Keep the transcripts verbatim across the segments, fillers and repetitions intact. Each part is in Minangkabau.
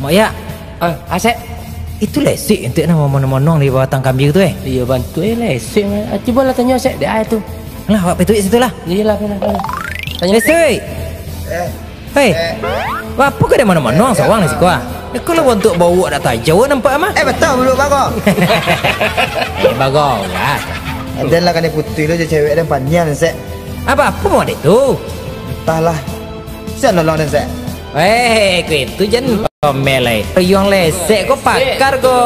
Mak Yak. Ah, Asek. Itu lesik entek nah mamonuang-monuang di batang kambia tu, eh. Iyo, bantuak, eh, lesik, mah. Ah, cubolah tanyo Asek, dek ai tu. Lah, awak pituik situ lah. Iyolah, iyolah, iyolah. Tanyo. Lesik. Eh. Hei. Eh. Apo kau dek mamonuang-monuang surang di siko, ah? Eh, kau lah bantuak bauak dak tajau nampak, mah. Eh, betul, bulu bago. Eh, bago lah. Aden lah kanai putuih lo jo cewek den paniang, Sek. Apo, apo mau dek tu? Entahlah. Sian nolong den, Sek. Eh, kau itu jan komel, eh. Yuang lesek ko pakar ko.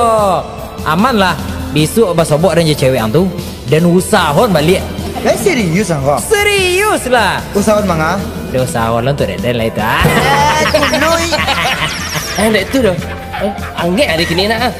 Aman lah. Bisuak basobok den jo cewek ang tu. Den usahon baliak. Eh, serius ang ko? Serius lah. Usahon manga? Den usahon lah tu den, den lah itu, ah. Eh, kunui. Eh, ndak itu doh. Eh, angek ari kini nak, ah.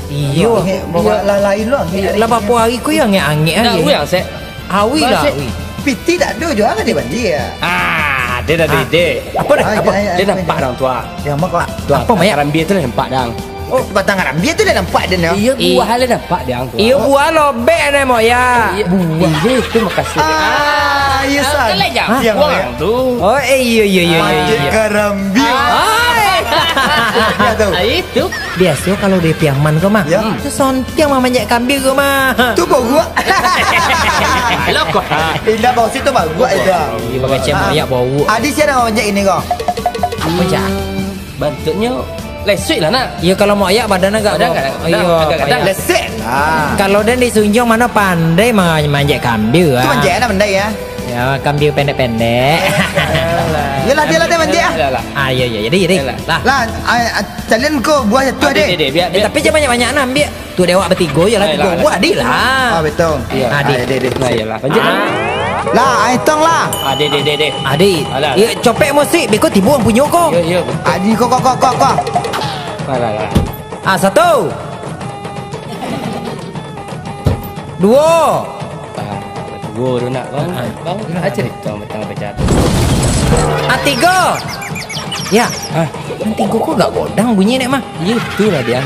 Iyo. Angek, bawa lah lain lo, angek ari kini. Lah, bapo ari ko yo angek-angek. Ndak, ari. Uyang, Sek. Awi lah, Sek. Awi. Piti dak ado jo, angek di bandi ya. Ah, dia dah ide. Apo dah? Ai, apo? Ai, ai, dia nampak dang tu, ah. Ya, mak lah. Tu, ah, apo, Mak, ya? Karambia tu dah nampak dang. Oh, batang karambia tu dah nampak den, ya? Iyo, buah lah nampak dang tu. Iyo, buah lobek ni, Mak, ya. Iyo. Buah. Iyo, itu makasih. Ah, iyo, ah, san. Kan lah, Jang. Hah? Buah tu. Oh, eh, iyo, iyo, iyo, iyo, iyo. Manjek karambia. Ah. Ya, tu. Ah, itu. Biaso kalau di Piaman ko mah, ya, tu sontiang mamanjek kambia ko mah. Tu bauak. Lo ko. Indak bau situ bauak itu. Iyo, pakai cek moyak bauak. Adi sia nan mamanjek ini ko? Apo, Cak? Bantuaknyo lesik lah, nak. Iyo, kalau Mak Yak badan agak, badan agak, iyo, agak, agak, agak. Lesik lah. Kalau den di Sunjuang mano pandai ma-, manjek kambia, ah. Tu manjek anak pandai, ya. Ya, kambia pendek-pendek. Iyolah, dia lah, dia manjek, ah. Iyolah. Ah, iyo, iyo. Jadi, jadi. Iyolah. Lah. Lah, ah, ah, calian ko buah jatuh, deh. Deh, deh, biar, eh, biar, tapi jan banyak-banyak nak ambiak. Tu dek awak batigo je lah, tigo buah, Adi lah. Ah, betul. Iyo. Adi. Ah, deh, deh. Nah, iyolah. Lanjut lah. Lah, ah, hitong lah. Ah, deh, deh, deh, deh. Adi. Alah. Iyo, copek musik, beko tibo ang punyo ko. Iyo, iyo, betul. Adi, ko, ko, ko, ko, ko. Alah, alah. Ah, satu. Duo. Ah, duo tu nak, bang. Ah. Bang, ah, cerita tentang bacaan. Ah, tigo. Ya. Ah. Nan tigo ko agak godang bunyi nek mah. Iyo, itulah dia.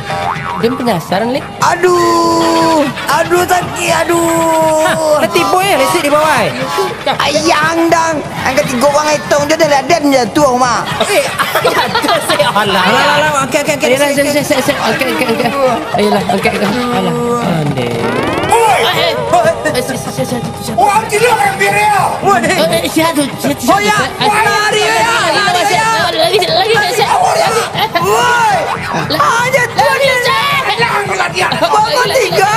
Dia penasaran, Lek. Aduh, aduh sakik, aduh. Hah, lah tibo ya, lesik di bawah, eh? Ayang dang. Angka tigo urang hitong je dah laden je tu, Mak. Eh, aduh, saya alah. Alah, alah, alah, angkat, angkat, angkat. Ayolah, angkat, angkat, angkat. Ayolah, angkat, angkat. Alah. Andeh. Oi! Eh, eh. Eh, si, si, si, si, si, si. Urang gilo urang biria. Woi. Eh, eh, siapa tu? Siapa tu? Oh, ya. Eh, lari, ya. Lari, lari, lari, lari, lari. Woi. Aja tu. Lari, lari. Bapak tiga, bapak tiga.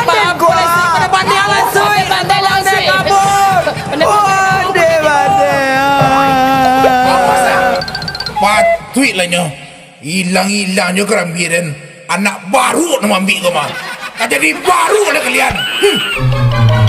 Pada pandai langsung. Pandai langsung. Kabur. Pandai, pandai. Ondeh, pandai. Patuik lah nyo. Ilang-ilang nyo karambia den. Anak baru nak maambiak ko mah. Ka jadi baru lah kalian. Hmm.